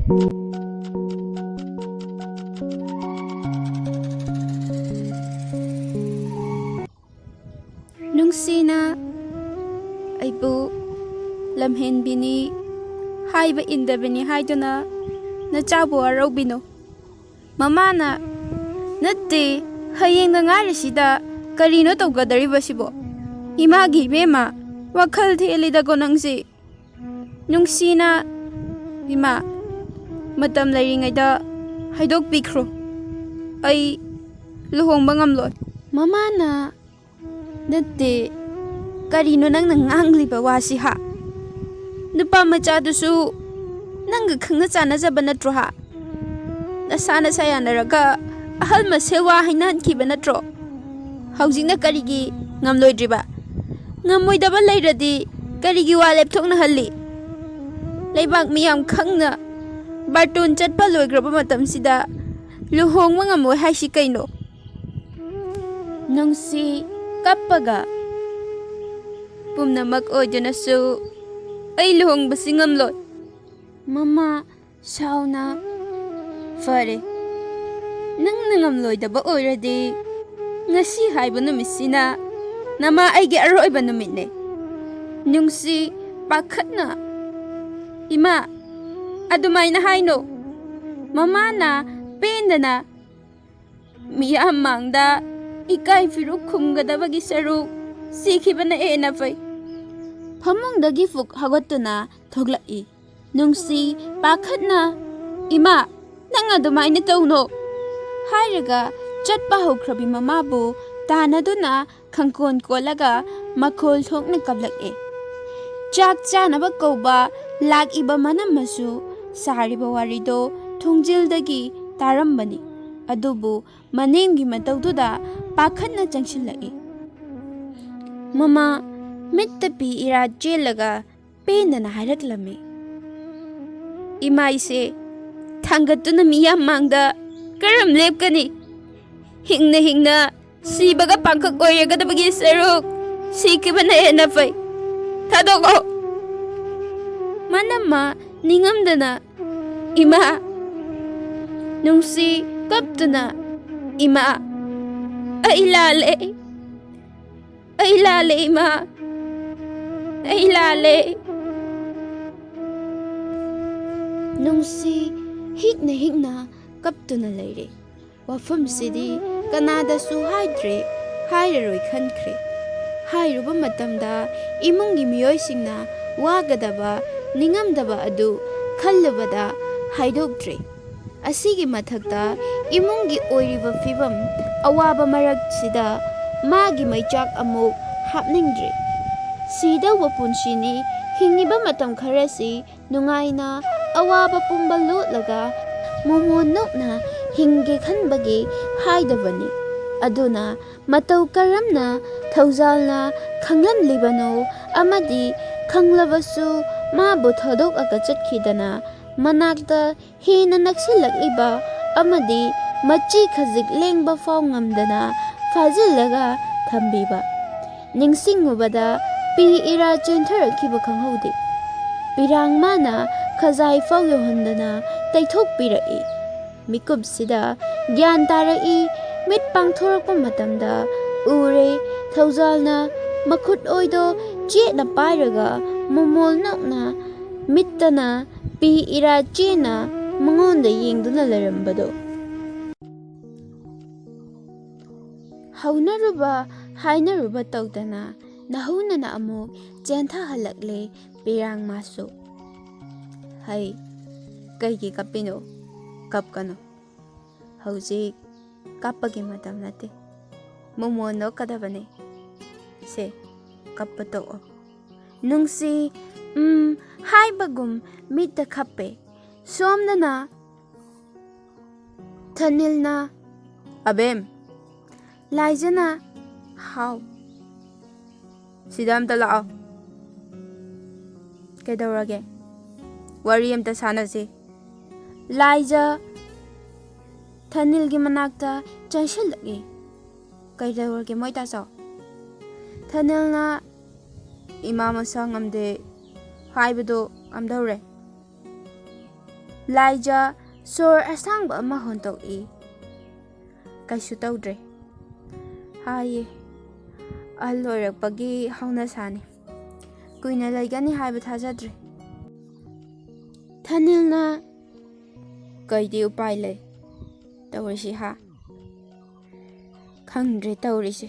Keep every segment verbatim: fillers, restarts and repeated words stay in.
ꯅꯨꯡꯁꯤꯅ ꯑꯩꯕꯨ ꯂꯝꯍꯦꯟꯕꯤꯅꯤ, ꯍꯥꯏꯕ ꯏꯟꯗꯕꯅꯤ ꯍꯥꯏꯗꯨꯅ ꯅꯆꯥꯕꯨ ꯋꯥꯔꯧꯕꯤꯅꯨ꯫ ꯃꯃꯥꯅ, "ꯅꯠꯇꯦ, ꯍꯌꯦꯡꯗ ꯉꯥꯏꯔꯤꯁꯤꯗ ꯀꯔꯤꯅꯣ ꯇꯧꯒꯗꯧꯔꯤꯕꯁꯤꯕꯣ? ꯏꯃꯥꯒꯤ ꯏꯕꯦꯝꯃ, ꯋꯥꯈꯜ ꯊꯦꯜꯂꯤꯗꯀꯣ ꯅꯪꯁꯤ꯫ ꯅꯨꯡꯁꯤꯅ, ꯏꯃꯥ, ꯃꯇꯝ ꯂꯩꯔꯤꯉꯩꯗ ꯍꯥꯏꯗꯣꯛꯄꯤꯈ꯭ꯔꯣ꯫ ꯑꯩ ꯂꯨꯍꯣꯡꯕ ꯉꯝꯂꯣꯏ꯫" ꯃꯃꯥꯅ, "ꯅꯠꯇꯦ, ꯀꯔꯤꯅꯣ ꯅꯪꯅ ꯉꯥꯡꯂꯤꯕ ꯋꯥꯁꯤ ꯍꯥ? ꯅꯨꯄꯥ ꯃꯆꯥꯗꯨꯁꯨ ꯅꯪꯒ ꯈꯪꯅ ꯆꯥꯟꯅꯖꯕ ꯅꯠꯇ꯭ꯔꯣ ꯍꯥ? ꯅꯁꯥ ꯅꯁꯥ ꯌꯥꯅꯔꯒ ꯑꯍꯜ ꯃꯁꯦꯜ ꯋꯥ ꯍꯥꯏꯅꯍꯟꯈꯤꯕ ꯅꯠꯇ꯭ꯔꯣ? ꯍꯧꯖꯤꯛꯅ ꯀꯔꯤꯒꯤ ꯉꯝꯂꯣꯏꯗ꯭ꯔꯤꯕ? ꯉꯝꯃꯣꯏꯗꯕ ꯂꯩꯔꯗꯤ ꯀꯔꯤꯒꯤ ꯋꯥ ꯂꯦꯞꯊꯣꯛꯅꯍꯜꯂꯤ? ꯂꯩꯕꯥꯛ ꯃꯤꯌꯥꯝ ꯈꯪꯅ ꯕꯥꯔꯇꯣꯟ ꯆꯠꯄ ꯂꯣꯏꯈ꯭ꯔꯕ ꯃꯇꯝꯁꯤꯗ ꯂꯨꯍꯣꯡꯕ ꯉꯝꯃꯣꯏ ꯍꯥꯏꯁꯤ ꯀꯩꯅꯣ?" ꯅꯨꯡꯁꯤ ꯀꯞꯄꯒ, "ꯄꯨꯝꯅꯃꯛ ꯑꯣꯏꯗꯨꯅꯁꯨ ꯑꯩ ꯂꯨꯍꯣꯡꯕꯁꯤ ꯉꯝꯂꯣꯏ꯫" ꯃꯃꯥ ꯁꯥꯎꯅ, "ꯐꯔꯦ, ꯅꯪꯅ ꯉꯝꯂꯣꯏꯗꯕ ꯑꯣꯏꯔꯗꯤ ꯉꯁꯤ ꯍꯥꯏꯕ ꯅꯨꯃꯤꯠꯁꯤꯅ ꯅꯃꯥ ꯑꯩꯒꯤ ꯑꯔꯣꯏꯕ ꯅꯨꯃꯤꯠꯅꯦ꯫" ꯅꯨꯡꯁꯤ ꯄꯥꯈꯠꯅ, "ꯏꯃꯥ, ꯑꯗꯨꯃꯥꯏꯅ ꯍꯥꯏꯅꯣ꯫ ꯃꯃꯥꯅ ꯄꯦꯟꯗꯅ ꯃꯤꯌꯥꯝ ꯃꯥꯡꯗ ꯏꯀꯥꯏ ꯐꯤꯔꯨꯛ ꯈꯨꯝꯒꯗꯕꯒꯤ ꯁꯔꯨꯛ ꯁꯤꯈꯤꯕꯅ ꯍꯦꯟꯅ ꯐꯩ꯫" ꯐꯃꯨꯡꯗꯒꯤ ꯐꯨꯛ ꯍꯧꯒꯠꯇꯨꯅ ꯊꯣꯛꯂꯛꯏ꯫ ꯅꯨꯡꯁꯤ ꯄꯥꯈꯠꯅ, "ꯏꯃꯥ, ꯅꯪ ꯑꯗꯨꯃꯥꯏꯅ ꯇꯧꯅꯣ" ꯍꯥꯏꯔꯒ ꯆꯠꯄ ꯍꯧꯈ꯭ꯔꯕꯤ ꯃꯃꯥꯕꯨ ꯇꯥꯟꯅꯗꯨꯅ ꯈꯪꯀꯣꯟ ꯀꯣꯜꯂꯒ ꯃꯈꯣꯜ ꯊꯣꯛꯅ ꯀꯞꯂꯛꯑꯦ꯫ ꯆꯥꯛ ꯆꯥꯅꯕ ꯀꯧꯕ ꯂꯥꯛꯏꯕ ꯃꯅꯝꯃꯁꯨ ꯁꯥꯔꯤꯕ ꯋꯥꯔꯤꯗꯣ ꯊꯣꯡꯖꯤꯜꯗꯒꯤ ꯇꯥꯔꯝꯕꯅꯤ꯫ ꯑꯗꯨꯕꯨ ꯃꯅꯦꯝꯒꯤ ꯃꯇꯧꯗꯨꯗ ꯄꯥꯈꯠꯅ ꯆꯪꯁꯤꯜꯂꯛꯏ꯫ ꯃꯃꯥ ꯃꯤꯠꯇ ꯄꯤ ꯏꯔꯥ ꯆꯦꯜꯂꯒ ꯄꯦꯟꯗꯅ ꯍꯥꯏꯔꯛꯂꯝꯃꯤ, "ꯏꯃꯥꯏꯁꯦ ꯊꯥꯡꯒꯠꯇꯨꯅ ꯃꯤꯌꯥꯝ ꯃꯥꯡꯗ ꯀꯔꯝ ꯂꯦꯞꯀꯅꯤ? ꯍꯤꯡꯅ ꯍꯤꯡꯅ ꯁꯤꯕꯒ ꯄꯥꯡꯈꯛ ꯑꯣꯏꯔꯒꯗꯕꯒꯤ ꯁꯔꯨꯛ ꯁꯤꯈꯤꯕꯅ ꯍꯦꯟꯅ ꯐꯩ꯫ ꯊꯥꯗꯣꯛꯑꯣ꯫" ꯃꯅꯝꯃ ꯅꯤꯡꯉꯝꯗꯅ, "ꯏꯃꯥ!" ꯅꯨꯡꯁꯤ ꯀꯞꯇꯨꯅ, "ꯏꯃꯥ, ꯑꯩ ꯂꯥꯜꯂꯦ꯫ ꯑꯩ ꯂꯥꯜꯂꯦ, ꯏꯃꯥ꯫ ꯑꯩ ꯂꯥꯜꯂꯦ꯫" ꯅꯨꯡꯁꯤ ꯍꯤꯛꯅ ꯍꯤꯛꯅ ꯀꯞꯇꯨꯅ ꯂꯩꯔꯦ꯫ ꯋꯥꯐꯝꯁꯤꯗꯤ ꯀꯅꯥꯗꯁꯨ ꯍꯥꯏꯗ꯭ꯔꯦ, ꯍꯥꯏꯔꯔꯣꯏ ꯈꯟꯈ꯭ꯔꯦ꯫ ꯍꯥꯏꯔꯨꯕ ꯃꯇꯝꯗ ꯏꯃꯨꯡꯒꯤ ꯃꯤꯑꯣꯏꯁꯤꯡꯅ ꯋꯥꯒꯗꯕ, ꯅꯤꯡꯉꯝꯗꯕ ꯑꯗꯨ ꯈꯜꯂꯨꯕꯗ ꯍꯥꯏꯗꯣꯛꯇ꯭ꯔꯦ꯫ ꯑꯁꯤꯒꯤ ꯃꯊꯛꯇ ꯏꯃꯨꯡꯒꯤ ꯑꯣꯏꯔꯤꯕ ꯐꯤꯕꯝ ꯑꯋꯥꯕ ꯃꯔꯛꯁꯤꯗ ꯃꯥꯒꯤ ꯃꯩꯆꯥꯛ ꯑꯃꯨꯛ ꯍꯥꯞꯅꯤꯡꯗ꯭ꯔꯦ꯫ ꯁꯤꯗꯧꯕ ꯄꯨꯟꯁꯤꯅꯤ, ꯍꯤꯡꯉꯤꯕ ꯃꯇꯝ ꯈꯔꯁꯤ ꯅꯨꯡꯉꯥꯏꯅ ꯑꯋꯥꯕ ꯄꯨꯝꯕ ꯂꯣꯠꯂꯒ ꯃꯣꯃꯣꯟ ꯅꯣꯛꯅ ꯍꯤꯡꯒꯦ ꯈꯟꯕꯒꯤ ꯍꯥꯏꯗꯕꯅꯤ꯫ ꯑꯗꯨꯅ ꯃꯇꯧ ꯀꯔꯝꯅ ꯊꯧꯖꯥꯜꯅ ꯈꯪꯂꯝꯂꯤꯕꯅꯣ ꯑꯃꯗꯤ ꯈꯪꯂꯕꯁꯨ ꯃꯥꯕꯨ ꯊꯥꯗꯣꯛꯑꯒ ꯆꯠꯈꯤꯗꯅ ꯃꯅꯥꯛꯇ ꯍꯦꯟꯅ ꯅꯛꯁꯤꯜꯂꯛꯂꯤꯕ ꯑꯃꯗꯤ ꯃꯆꯤ ꯈꯖꯤꯛ ꯂꯦꯡꯕ ꯐꯥꯎ ꯉꯝꯗꯅ ꯐꯥꯖꯤꯜꯂꯒ ꯊꯝꯕꯤꯕ꯫ ꯅꯤꯡꯁꯤꯡꯉꯨꯕꯗ ꯄꯤ ꯏꯔꯥ ꯆꯦꯟꯊꯔꯛꯈꯤꯕ ꯈꯪꯍꯧꯗꯦ꯫ ꯄꯤꯔꯥꯡ ꯃꯥꯅ ꯈꯖꯥꯏ ꯐꯥꯎ ꯌꯧꯍꯟꯗꯅ ꯇꯩꯊꯣꯛꯄꯤꯔꯛꯏ꯫ ꯃꯤꯀꯨꯞꯁꯤꯗ ꯒ꯭ꯌꯥꯟ ꯇꯥꯔꯛꯏ꯫ ꯃꯤꯠ ꯄꯥꯡꯊꯣꯔꯛꯄ ꯃꯇꯝꯗ ꯎꯔꯦ, ꯊꯧꯖꯥꯜꯅ ꯃꯈꯨꯠ ꯑꯣꯏꯗꯣ ꯆꯦꯠꯅ ꯄꯥꯏꯔꯒ ꯃꯣꯃꯣꯜ ꯅꯣꯛꯅ ꯃꯤꯠꯇꯅ ꯄꯤ ꯏꯔꯥ ꯆꯦꯅ ꯃꯉꯣꯟꯗ ꯌꯦꯡꯗꯨꯅ ꯂꯩꯔꯝꯕꯗꯣ꯫ ꯍꯧꯅꯔꯨꯕ ꯍꯥꯏꯅꯔꯨꯕ ꯇꯧꯗꯅ ꯅꯍꯧꯅꯅ ꯑꯃꯨꯛ ꯆꯦꯟꯊꯍꯜꯂꯛꯂꯦ ꯄꯤꯔꯥꯡ ꯃꯥꯁꯨ꯫ "ꯍꯩ, ꯀꯩꯒꯤ ꯀꯞꯄꯤꯅꯣ? ꯀꯞꯀꯅꯨ꯫ ꯍꯧꯖꯤꯛ ꯀꯞꯄꯒꯤ ꯃꯇꯝ ꯅꯠꯇꯦ꯫ ꯃꯣꯃꯣꯟ ꯅꯣꯛꯀꯗꯕꯅꯦ꯫ ꯁꯦ, ꯀꯞꯄ ꯇꯣꯛꯑꯣ꯫" ꯅꯨꯡꯁꯤ, ꯎꯝ, ꯍꯥꯏꯕꯒꯨꯝ ꯃꯤꯠꯇ ꯈꯞꯄꯦ꯫ ꯁꯣꯝꯗꯅ ꯊꯅꯤꯜꯅ, "ꯑꯕꯦꯝ!" ꯂꯥꯏꯖꯅ, "ꯍꯥꯎ꯫" "ꯁꯤꯗ ꯑꯝꯇ ꯂꯥꯛꯑꯣ꯫" "ꯀꯩꯗꯧꯔꯒꯦ?" "ꯋꯥꯔꯤ ꯑꯝꯇ ꯁꯥꯟꯅꯁꯤ꯫" ꯂꯥꯏꯖ ꯊꯅꯤꯜꯒꯤ ꯃꯅꯥꯛꯇ ꯆꯪꯁꯤꯜꯂꯛꯏ꯫ "ꯀꯩꯗꯧꯔꯒꯦ ꯃꯣꯏ ꯇꯥꯆꯧ?" ꯊꯅꯤꯜꯅ, "ꯏꯃꯥ ꯃꯁꯥ ꯉꯝꯗꯦ ꯍꯥꯏꯕꯗꯣ ꯀꯝꯗꯧꯔꯦ?" ꯂꯥꯏꯖ ꯁꯣꯔ ꯑꯁꯥꯡꯕ ꯑꯃ ꯍꯣꯟꯗꯣꯛꯏ꯫ "ꯀꯩꯁꯨ ꯇꯧꯗ꯭ꯔꯦ" ꯍꯥꯏꯌꯦ꯫ "ꯑꯍꯜ ꯑꯣꯏꯔꯛꯄꯒꯤ ꯍꯧꯅꯁꯥꯅꯤ꯫ ꯀꯨꯏꯅ ꯂꯩꯒꯅꯤ ꯍꯥꯏꯕ ꯊꯥꯖꯗ꯭ꯔꯦ"꯫ ꯊꯅꯤꯜꯅ, "ꯀꯩꯗꯤ ꯎꯄꯥꯏ ꯂꯩ? ꯇꯧꯔꯤꯁꯤ ꯍꯥ? ꯈꯪꯗ꯭ꯔꯦ ꯇꯧꯔꯤꯁꯦ꯫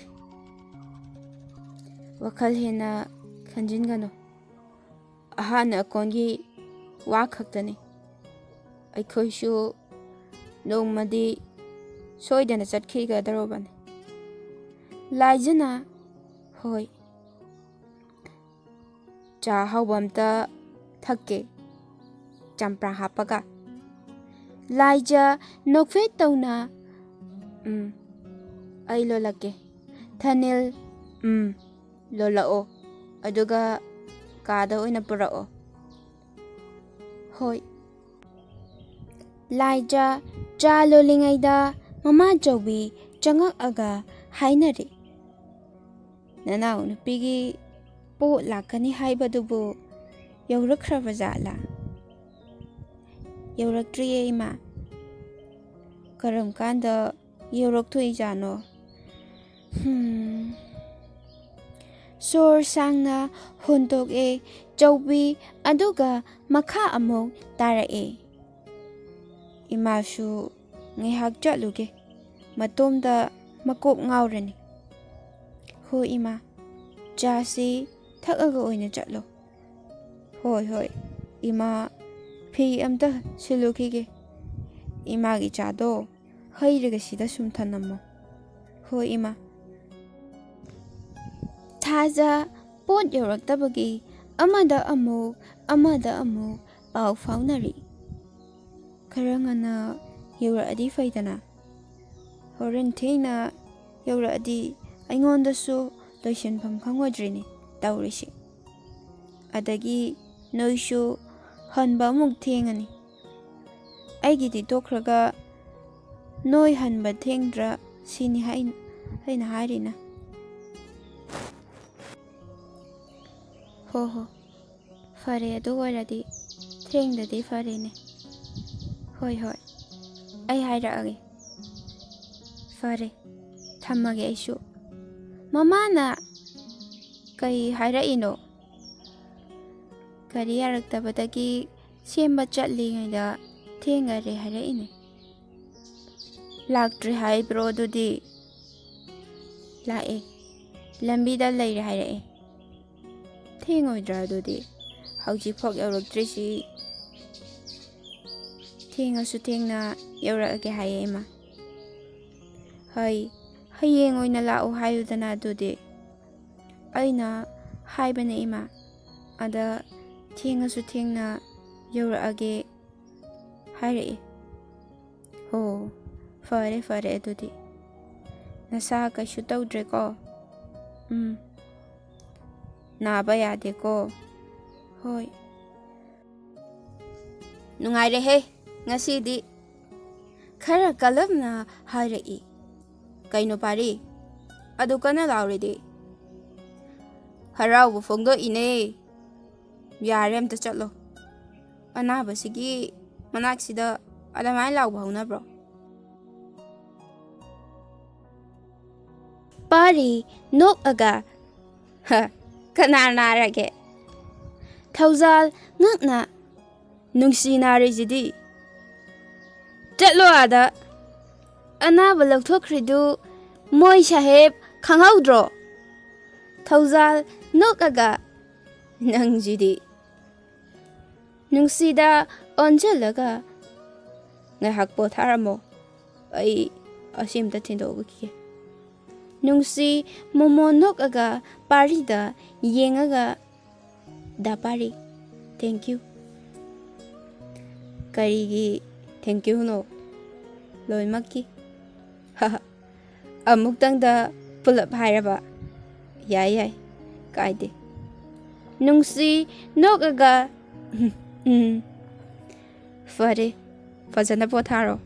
ꯋꯥꯈꯜ ꯍꯦꯟꯅ ꯈꯟꯖꯤꯟꯒꯅꯨ꯫ ꯑꯍꯥꯟ ꯑꯀꯣꯟꯒꯤ ꯋꯥ ꯈꯛꯇꯅꯤ꯫ ꯑꯩꯈꯣꯏꯁꯨ ꯅꯣꯡꯃꯗꯤ ꯁꯣꯏꯗꯅ ꯆꯠꯈꯤꯒꯗꯧꯔꯕꯅꯤ"꯫ ꯂꯥꯏꯖꯅ, "ꯍꯣꯏ꯫ ꯆꯥ ꯑꯍꯥꯎꯕ ꯑꯝꯇ ꯊꯛꯀꯦ, ꯆꯝꯄ꯭ꯔꯥ ꯍꯥꯞꯄꯒ"꯫ ꯂꯥꯏꯖ ꯅꯣꯛꯐꯦꯠ ꯇꯧꯅ, "ꯎꯝ, ꯑꯩ ꯂꯣꯜꯂꯛꯀꯦ"꯫ ꯊꯅꯤꯜ, "ꯎꯝ, ꯂꯣꯜꯂꯛꯑꯣ, ꯑꯗꯨꯒ ꯀꯥꯗ ꯑꯣꯏꯅ ꯄꯨꯔꯛꯑꯣ"꯫ "ꯍꯣꯏ"꯫ ꯂꯥꯏꯖ ꯆꯥ ꯂꯣꯜꯂꯤꯉꯩꯗ ꯃꯃꯥ ꯆꯧꯕꯤ ꯆꯪꯉꯛꯑꯒ ꯍꯥꯏꯅꯔꯦ, "ꯅꯅꯥꯎ ꯅꯨꯄꯤꯒꯤ ꯄꯣꯠ ꯂꯥꯛꯀꯅꯤ ꯍꯥꯏꯕꯗꯨꯕꯨ ꯌꯧꯔꯛꯈ꯭ꯔꯕ ꯖꯥꯠꯂꯥ?" "ꯌꯧꯔꯛꯇ꯭ꯔꯤꯌꯦ ꯏꯃꯥ"꯫ "ꯀꯔꯝ ꯀꯥꯟꯗ ꯌꯧꯔꯛꯇꯣꯏꯖꯥꯠꯅꯣ? ꯍꯝ"꯫ ꯁꯣꯔ ꯁꯥꯡꯅ ꯍꯣꯟꯗꯣꯛꯑꯦ ꯆꯧꯕꯤ, ꯑꯗꯨꯒ ꯃꯈꯥ ꯑꯃꯨꯛ ꯇꯥꯔꯛꯑꯦ꯫ "ꯏꯃꯥꯁꯨ ꯉꯥꯏꯍꯥꯛ ꯆꯠꯂꯨꯒꯦ, ꯃꯇꯣꯝꯗ ꯃꯀꯣꯛ ꯉꯥꯎꯔꯅꯤ"꯫ "ꯍꯣꯏ ꯏꯃꯥ, ꯆꯥꯁꯤ ꯊꯛꯑꯒ ꯑꯣꯏꯅ ꯆꯠꯂꯣ"꯫ "ꯍꯣꯏ, ꯍꯣꯏ, ꯏꯃꯥ, ꯐꯤ ꯑꯝꯇ ꯁꯤꯜꯂꯨꯈꯤꯒꯦ꯫ ꯏꯃꯥꯒꯤ ꯆꯥꯗꯣ ꯍꯩꯔꯒ ꯁꯤꯗ ꯁꯨꯝ ꯊꯅꯝꯃꯣ"꯫ "ꯍꯣꯏ ꯏꯃꯥ"꯫ ꯊꯥꯖ ꯄꯣꯠ ꯌꯧꯔꯛꯇꯕꯒꯤ ꯑꯃꯗ ꯑꯃꯨꯛ, ꯑꯃꯗ ꯑꯃꯨꯛ ꯄꯥꯎ ꯐꯥꯎꯅꯔꯤ꯫ ꯈꯔ ꯉꯟꯅ ꯌꯧꯔꯛꯑꯗꯤ ꯐꯩꯗꯅ꯫ ꯍꯣꯔꯦꯟ ꯊꯦꯡꯅ ꯌꯧꯔꯛꯑꯗꯤ ꯑꯩꯉꯣꯟꯗꯁꯨ ꯂꯣꯏꯁꯤꯟꯐꯝ ꯈꯪꯉꯣꯏꯗ꯭ꯔꯤꯅꯤ ꯇꯧꯔꯤꯁꯦ꯫ ꯑꯗꯒꯤ ꯅꯣꯏꯁꯨ ꯍꯟꯕ ꯑꯃꯨꯛ ꯊꯦꯡꯉꯅꯤ꯫ ꯑꯩꯒꯤꯗꯤ ꯇꯣꯛꯈ꯭ꯔꯒ ꯅꯣꯏ ꯍꯟꯕ ꯊꯦꯡꯗ꯭ꯔꯥ ꯁꯤꯅꯤ ꯑꯩꯅ, ꯑꯩꯅ ꯍꯥꯏꯔꯤꯅ꯫ ꯍꯣ ꯍꯣ, ꯐꯔꯦ, ꯑꯗꯨ ꯑꯣꯏꯔꯗꯤ ꯊꯦꯡꯗꯗꯤ ꯐꯔꯦꯅꯦ꯫ ꯍꯣꯏ, ꯍꯣꯏ, ꯑꯩ ꯍꯥꯏꯔꯛꯑꯒꯦ꯫ ꯐꯔꯦ, ꯊꯝꯃꯒꯦ ꯑꯩꯁꯨ꯫ ꯃꯃꯥꯅ ꯀꯩ ꯍꯥꯏꯔꯛꯏꯅꯣ? ꯒꯥꯔꯤ ꯌꯥꯔꯛꯇꯕꯗꯒꯤ ꯁꯦꯝꯕ ꯆꯠꯂꯤꯉꯩꯗ ꯊꯦꯡꯈꯔꯦ ꯍꯥꯏꯔꯛꯏꯅꯦ꯫ ꯂꯥꯛꯇ꯭ꯔꯤ ꯍꯥꯏꯕ꯭ꯔꯣ ꯑꯗꯨꯗꯤ? ꯂꯥꯛꯑꯦ, ꯂꯝꯕꯤꯗ ꯂꯩꯔꯦ ꯍꯥꯏꯔꯛꯑꯦ꯫ ꯊꯦꯡꯉꯣꯏꯗ꯭ꯔꯥ ꯑꯗꯨꯗꯤ? ꯍꯧꯖꯤꯛꯐꯥꯎ ꯌꯧꯔꯛꯇ꯭ꯔꯤꯁꯤ꯫ ꯊꯦꯡꯉꯁꯨ ꯊꯦꯡꯅ ꯌꯧꯔꯛꯑꯒꯦ ꯍꯥꯏꯌꯦ ꯏꯃꯥ꯫ ꯍꯣꯏ, ꯍꯌꯦꯡ ꯑꯣꯏꯅ ꯂꯥꯛꯎ ꯍꯥꯏꯌꯨꯗꯅ ꯑꯗꯨꯗꯤ꯫ ꯑꯩꯅ ꯍꯥꯏꯕꯅꯦ ꯏꯃꯥ, ꯑꯗ ꯊꯦꯡꯉꯁꯨ ꯊꯦꯡꯅ ꯌꯧꯔꯛꯑꯒꯦ ꯍꯥꯏꯔꯛꯑꯦ꯫ ꯍꯣ, ꯐꯔꯦ ꯐꯔꯦ ꯑꯗꯨꯗꯤ꯫ ꯅꯁꯥ ꯀꯩꯁꯨ ꯇꯧꯗ꯭ꯔꯦꯀꯣ? ꯎꯝ꯫ ꯅꯥꯕ ꯌꯥꯗꯦꯀꯣ? ꯍꯣꯏ꯫ ꯅꯨꯡꯉꯥꯏꯔꯦꯍꯦ ꯉꯁꯤꯗꯤ꯫ ꯈꯔ ꯀꯜꯂꯞꯅ ꯍꯥꯏꯔꯛꯏ꯫ ꯀꯩꯅꯣ ꯄꯥꯔꯤ? ꯑꯗꯨ ꯀꯟꯅ ꯂꯥꯎꯔꯤꯗꯤ? ꯍꯔꯥꯎꯕ ꯐꯣꯡꯗꯣꯛꯏꯅꯦ꯫ ꯌꯥꯔꯦ, ꯑꯝꯇ ꯆꯠꯂꯣ꯫ ꯑꯅꯥꯕꯁꯤꯒꯤ ꯃꯅꯥꯛꯁꯤꯗ ꯑꯗꯨꯃꯥꯏꯅ ꯂꯥꯎꯕ ꯍꯧꯅꯕ꯭ꯔꯣ? ꯄꯥꯔꯤ ꯅꯣꯛꯑꯒ, "ꯍ, ꯀꯅꯥ ꯅꯥꯔꯒꯦ?" ꯊꯧꯖꯥꯜ ꯉꯛꯅ, "ꯅꯨꯡꯁꯤ ꯅꯥꯔꯤꯁꯤꯗꯤ꯫ ꯆꯠꯂꯣ ꯑꯥꯗ꯫ ꯑꯅꯥꯕ ꯂꯧꯊꯣꯛꯈ꯭ꯔꯤꯗꯨ ꯃꯣꯏ ꯁꯥꯍꯦꯕ ꯈꯪꯍꯧꯗ꯭ꯔꯣ?" ꯊꯧꯖꯥꯜ ꯅꯣꯛꯑꯒ, "ꯅꯪꯁꯤꯗꯤ꯫" ꯅꯨꯡꯁꯤꯗ ꯑꯣꯟꯁꯤꯜꯂꯒ, "ꯉꯥꯏꯍꯥꯛ ꯄꯣꯊꯥꯔꯝꯃꯣ, ꯑꯩ ꯑꯁꯤ ꯑꯝꯇ ꯊꯤꯟꯗꯣꯛꯎꯈꯤꯒꯦ꯫" ꯅꯨꯡꯁꯤ ꯃꯣꯃꯣꯟ ꯅꯣꯛꯑꯒ ꯄꯥꯔꯤꯗ ꯌꯦꯡꯉꯒ, "ꯗꯥ ꯄꯥꯔꯤ, thank you꯫" "ꯀꯔꯤꯒꯤ thank youꯅꯣ? ꯂꯣꯏꯃꯛꯀꯤ꯫" "ꯑꯃꯨꯛꯇꯪꯗ ꯄꯨꯂꯞ ꯍꯥꯏꯔꯕ?" "ꯌꯥꯏ, ꯌꯥꯏ, ꯀꯥꯏꯗꯦ꯫" ꯅꯨꯡꯁꯤ ꯅꯣꯛꯑꯒ, "ꯎꯝ, ꯐꯔꯦ, ꯐꯖꯅ ꯄꯣꯊꯥꯔꯣ꯫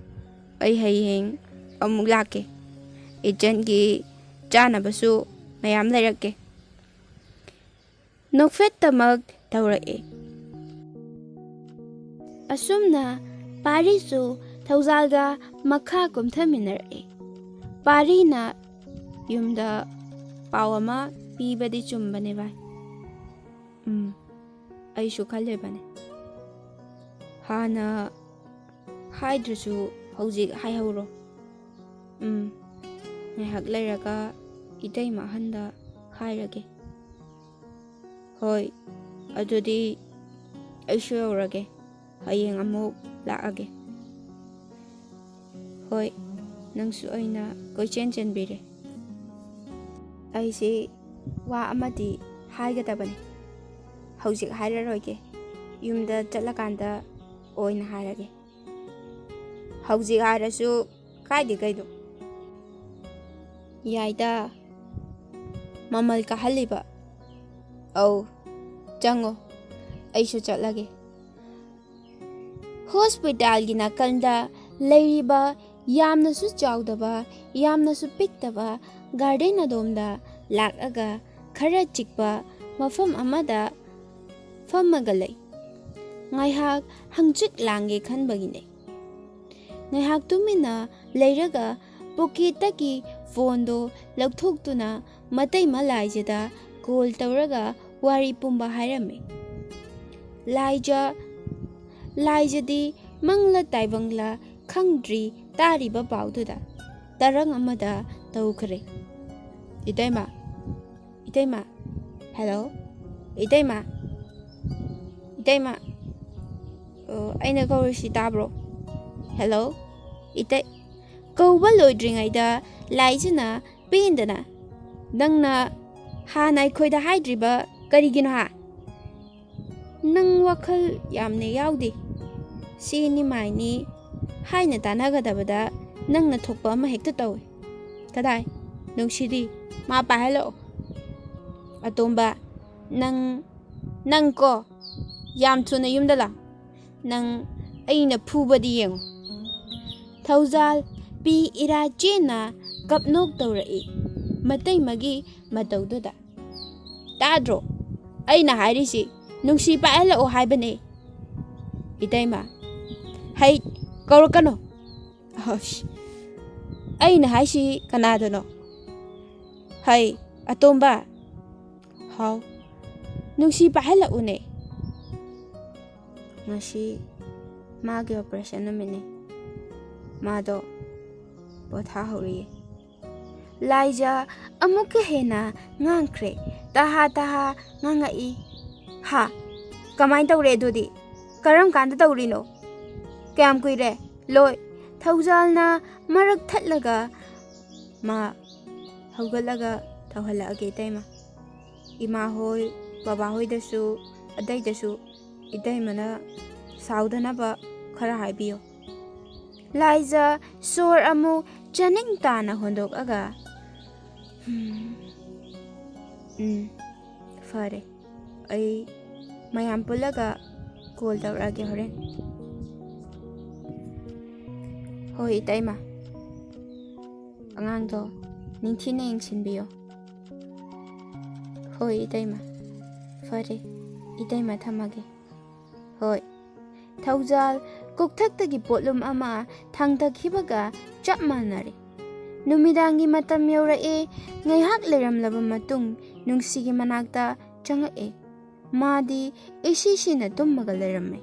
ꯑꯩ ꯍꯌꯦꯡ ꯑꯃꯨꯛ ꯂꯥꯛꯀꯦ꯫ ꯏꯆꯟꯒꯤ ꯆꯥꯅꯕꯁꯨ ꯃꯌꯥꯝ ꯂꯩꯔꯛꯀꯦ꯫" ꯅꯣꯛꯐꯦꯠꯇꯃꯛ ꯇꯧꯔꯛꯑꯦ꯫ ꯑꯁꯨꯝꯅ ꯄꯥꯔꯤꯁꯨ ꯊꯧꯖꯥꯜꯒ ꯃꯈꯥ ꯀꯨꯝꯊꯃꯤꯟꯅꯔꯛꯏ꯫ ꯄꯥꯔꯤꯅ ꯌꯨꯝꯗ ꯄꯥꯎ ꯑꯃ ꯄꯤꯕꯗꯤ ꯆꯨꯝꯕꯅꯦ ꯚꯥꯏ꯫ ꯎꯝ, ꯑꯩꯁꯨ ꯈꯜꯂꯤꯕꯅꯦ꯫ ꯍꯥꯟꯅ ꯍꯥꯏꯗ꯭ꯔꯁꯨ ꯍꯧꯖꯤꯛ ꯍꯥꯏꯍꯧꯔꯣ꯫ ꯎꯝ, ꯉꯥꯏꯍꯥꯛ ꯂꯩꯔꯒ ꯏꯇꯩꯃ ꯑꯍꯟꯗ ꯍꯥꯏꯔꯒꯦ꯫ ꯍꯣꯏ, ꯑꯗꯨꯗꯤ ꯑꯩꯁꯨ ꯌꯧꯔꯒꯦ꯫ ꯍꯌꯦꯡ ꯑꯃꯨꯛ ꯂꯥꯛꯑꯒꯦ꯫ ꯍꯣꯏ, ꯅꯪꯁꯨ ꯑꯩꯅ ꯀꯣꯏꯆꯦꯟ ꯆꯦꯟꯕꯤꯔꯦ꯫ ꯑꯩꯁꯦ ꯋꯥ ꯑꯃꯗꯤ ꯍꯥꯏꯒꯗꯕꯅꯤ꯫ ꯍꯧꯖꯤꯛ ꯍꯥꯏꯔꯔꯣꯏꯒꯦ꯫ ꯌꯨꯝꯗ ꯆꯠꯂꯀꯥꯟꯗ ꯑꯣꯏꯅ ꯍꯥꯏꯔꯒꯦ꯫ ꯍꯧꯖꯤꯛ ꯍꯥꯏꯔꯁꯨ ꯀꯥꯏꯗꯦ ꯀꯩꯅꯣ꯫ ꯌꯥꯏꯗ꯫ ꯃꯃꯜ ꯀꯥꯍꯜꯂꯤꯕ꯫ ꯑꯧ, ꯆꯪꯉꯣ꯫ ꯑꯩꯁꯨ ꯆꯠꯂꯒꯦ꯫ ꯍꯣꯁꯄꯤꯇꯥꯜꯒꯤ ꯅꯥꯀꯟꯗ ꯂꯩꯔꯤꯕ ꯌꯥꯝꯅꯁꯨ ꯆꯥꯎꯗꯕ, ꯌꯥꯝꯅꯁꯨ ꯄꯤꯛꯇꯕ ꯒꯥꯔꯗꯦꯟ ꯑꯗꯣꯝꯗ ꯂꯥꯛꯂꯒ ꯈꯔ ꯆꯤꯛꯄ ꯃꯐꯝ ꯑꯃꯗ ꯐꯝꯃꯒ ꯂꯩ꯫ ꯉꯥꯏꯍꯥꯛ ꯍꯪꯆꯤꯠ ꯂꯥꯡꯒꯦ ꯈꯟꯕꯒꯤꯅꯦ꯫ ꯉꯥꯏꯍꯥꯛ ꯇꯨꯃꯤꯟꯅ ꯂꯩꯔꯒ ꯄꯣꯀꯦꯠꯇꯒꯤ ꯐꯣꯟꯗꯣ ꯂꯧꯊꯣꯛꯇꯨꯅ ꯃꯇꯩꯃ ꯂꯥꯏꯖꯗ ꯀꯣꯜ ꯇꯧꯔꯒ ꯋꯥꯔꯤ ꯄꯨꯝꯕ ꯍꯥꯏꯔꯝꯃꯤ꯫ ꯂꯥꯏꯖ, ꯂꯥꯏꯖꯗꯤ ꯃꯪꯂ ꯇꯥꯏꯕꯪꯂ ꯈꯪꯗ꯭ꯔꯤ ꯇꯥꯔꯤꯕ ꯄꯥꯎꯗꯨꯗ ꯇꯔꯪ ꯑꯃꯗ ꯇꯧꯈ꯭ꯔꯦ꯫ ꯏꯇꯩꯃ, ꯏꯇꯩꯃ, ꯍꯦꯜꯂꯣ, ꯏꯇꯩꯃ, ꯏꯇꯩꯃ, ꯑꯣ, ꯑꯩꯅ ꯀꯧꯔꯤꯁꯤ ꯇꯥꯕ꯭ꯔꯣ? ꯍꯦꯜꯂꯣ, ꯏꯇꯩ꯫ ꯀꯧꯕ ꯂꯣꯏꯗ꯭ꯔꯤꯉꯩꯗ ꯂꯥꯏꯖꯅ ꯄꯦꯟꯗꯅ, "ꯅꯪꯅ ꯍꯥꯟꯅ ꯑꯩꯈꯣꯏꯗ ꯍꯥꯏꯗ꯭ꯔꯤꯕ ꯀꯔꯤꯒꯤꯅꯣ ꯍꯥ? ꯅꯪ ꯋꯥꯈꯜ ꯌꯥꯝꯅ ꯌꯥꯎꯗꯦ꯫ ꯁꯤ ꯅꯤꯃꯥꯏꯅꯤ ꯍꯥꯏꯅ ꯇꯥꯟꯅꯒꯗꯕꯗ ꯅꯪꯅ ꯊꯣꯛꯄ ꯑꯃ ꯍꯦꯛꯇ ꯇꯧꯏ꯫ ꯀꯗꯥꯏ? ꯅꯨꯡꯁꯤꯗꯤ, ꯃꯥ ꯄꯥꯏꯍꯜꯂꯛꯑꯣ꯫ ꯑꯇꯣꯝꯕ, ꯅꯪ, ꯅꯪ ꯀꯣ, ꯌꯥꯝ ꯊꯨꯅ ꯌꯨꯝꯗ ꯂꯥꯛ꯫ ꯅꯪ ꯑꯩꯅ ꯐꯨꯕꯗꯤ ꯌꯦꯡꯉꯨ꯫" ꯊꯧꯖꯥꯜ ꯄꯤ ꯏꯔꯥ ꯆꯦꯟꯅ ꯀꯞꯅꯣꯛ ꯇꯧꯔꯛꯏ ꯃꯇꯩꯃꯒꯤ ꯃꯇꯧꯗꯨꯗ꯫ "ꯇꯥꯗ꯭ꯔꯣ? ꯑꯩꯅ ꯍꯥꯏꯔꯤꯁꯤ, ꯅꯨꯡꯁꯤ ꯄꯥꯏꯍꯜꯂꯛꯑꯣ ꯍꯥꯏꯕꯅꯦ꯫" ꯏꯇꯩꯃ, ꯍꯩ, ꯀꯧꯔꯛꯀꯅꯣ꯫ ꯑꯁ, ꯑꯩꯅ ꯍꯥꯏꯁꯤ ꯀꯅꯥꯗꯅꯣ? ꯍꯩ, ꯑꯇꯣꯝꯕ꯫ ꯍꯥꯎ꯫ ꯅꯨꯡꯁꯤ, ꯄꯥꯏꯍꯜꯂꯛꯎꯅꯦ꯫ ꯉꯁꯤ ꯃꯥꯒꯤ operation ꯅꯨꯃꯤꯠꯅꯤ꯫ ꯃꯥꯗꯣ ꯄꯣꯊꯥꯍꯧꯔꯤꯌꯦ꯫ ꯂꯥꯏꯖ ꯑꯃꯨꯛꯀ ꯍꯦꯟꯅ ꯉꯥꯡꯈ꯭ꯔꯦ꯫ ꯇꯍꯥ ꯇꯍꯥ ꯉꯥꯡꯉꯛꯏ꯫ ꯍꯥ? ꯀꯃꯥꯏꯅ ꯇꯧꯔꯦ ꯑꯗꯨꯗꯤ? ꯀꯔꯝ ꯀꯥꯟꯗ ꯇꯧꯔꯤꯅꯣ? ꯀꯌꯥꯝ ꯀꯨꯏꯔꯦ? ꯂꯣꯏ꯫ ꯊꯧꯖꯥꯜꯅ ꯃꯔꯛ ꯊꯠꯂꯒ ꯃꯥ ꯍꯧꯒꯠꯂꯒ ꯊꯧꯍꯜꯂꯛꯑꯒꯦ ꯏꯇꯩꯃ꯫ ꯏꯃꯥ ꯍꯣꯏ, ꯕꯕꯥ ꯍꯣꯏꯗꯁꯨ, ꯑꯇꯩꯗꯁꯨ ꯏꯇꯩꯃꯅ ꯁꯥꯎꯗꯅꯕ ꯈꯔ ꯍꯥꯏꯕꯤꯌꯨ꯫ ꯂꯥꯏꯖ ꯁꯣꯔ ꯑꯃꯨꯛ ꯆꯅꯤꯡ ꯇꯥꯅ ꯍꯣꯟꯗꯣꯛꯑꯒ, "ꯎꯝ, ꯎꯝ, ꯐꯔꯦ꯫ ꯑꯩ ꯃꯌꯥꯝ ꯄꯨꯜꯂꯒ call ꯇꯧꯔꯛꯑꯒꯦ ꯍꯣꯔꯦꯟ꯫" "ꯍꯣꯏ, ꯏꯇꯩꯃ꯫ ꯑꯉꯥꯡꯗꯣ ꯅꯤꯡꯊꯤꯅ ꯌꯦꯡꯁꯤꯟꯕꯤꯌꯣ꯫" "ꯍꯣꯏ, ꯏꯇꯩꯃ꯫ ꯐꯔꯦ, ꯏꯇꯩꯃ ꯊꯝꯃꯒꯦ꯫" "ꯍꯣꯏ꯫" ꯊꯧꯖꯥꯜ ꯀꯣꯛꯊꯛꯇꯒꯤ ꯄꯣꯠꯂꯨꯝ ꯑꯃ ꯊꯥꯡꯊꯈꯤꯕꯒ ꯆꯞ ꯃꯥꯟꯅꯔꯦ꯫ ꯅꯨꯃꯤꯗꯥꯡꯒꯤ ꯃꯇꯝ ꯌꯧꯔꯛꯑꯦ꯫ ꯉꯥꯏꯍꯥꯛ ꯂꯩꯔꯝꯂꯕ ꯃꯇꯨꯡ ꯅꯨꯡꯁꯤꯒꯤ ꯃꯅꯥꯛꯇ ꯆꯪꯉꯛꯑꯦ꯫ ꯃꯥꯗꯤ ꯏꯁꯤ ꯁꯤꯅ ꯇꯨꯝꯃꯒ ꯂꯩꯔꯝꯃꯦ꯫